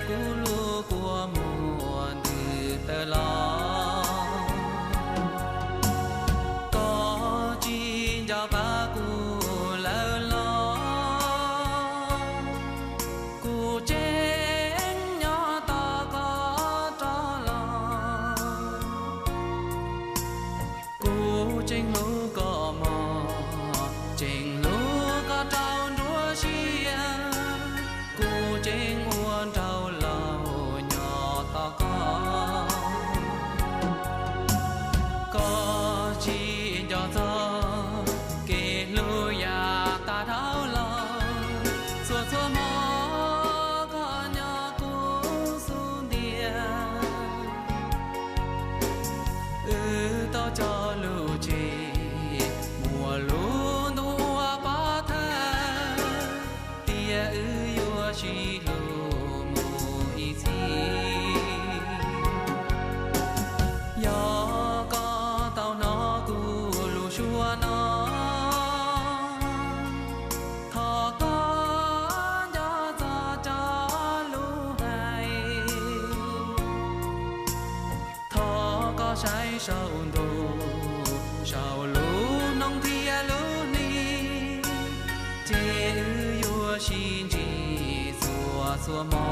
Kuv lub kua muag ntws tawm los, koj tsis nco qab kuv lawm los, kuv tseem nyob tos koj rov los. Kuv tseem hlub koj mog, tseem hlub koj rau nruab siab, kuv tseem ua nraug laus nyob tos koj. Koj tsis nco txog kev hlub yav tag dhau los, txhua txhua hmo koj nyob kuv xub ntiag. Wb tau cog lus tseg, muaj lub ntuj ua pov thawj, tias wb yuav sib hlub mus ib txhis. Yog koj tau hnov kuv lus suab no, thov koj nco txog cov lus hais. Thov koj saib saum ntuj, saum lub hnub thiab lub hli, ces wb yuav sib ntsib txhua txhua hmo.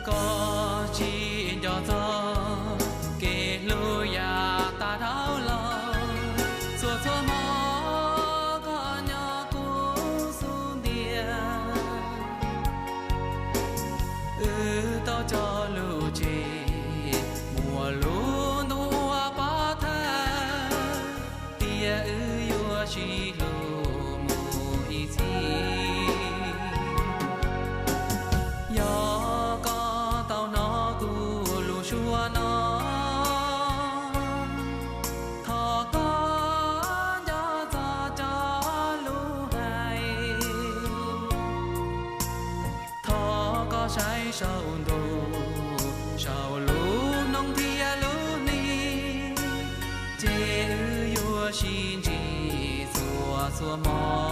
Koj tsis nco txog kev hlub yav tag dhau los, txhua txhua hmo koj nyob kuv xub ntiag. Wb tau cog lus tseg, muaj lub ntuj ua pov thawj, tias wb yuav sib hlub mus ib txhis. Yog koj tau hnov kuv lus suab no, thov koj nco txog cov lus hais. Thov koj saib saum ntuj, saum lub hnub thiab lub hli, ces wb yuav sib ntsib txhua txhua hmo.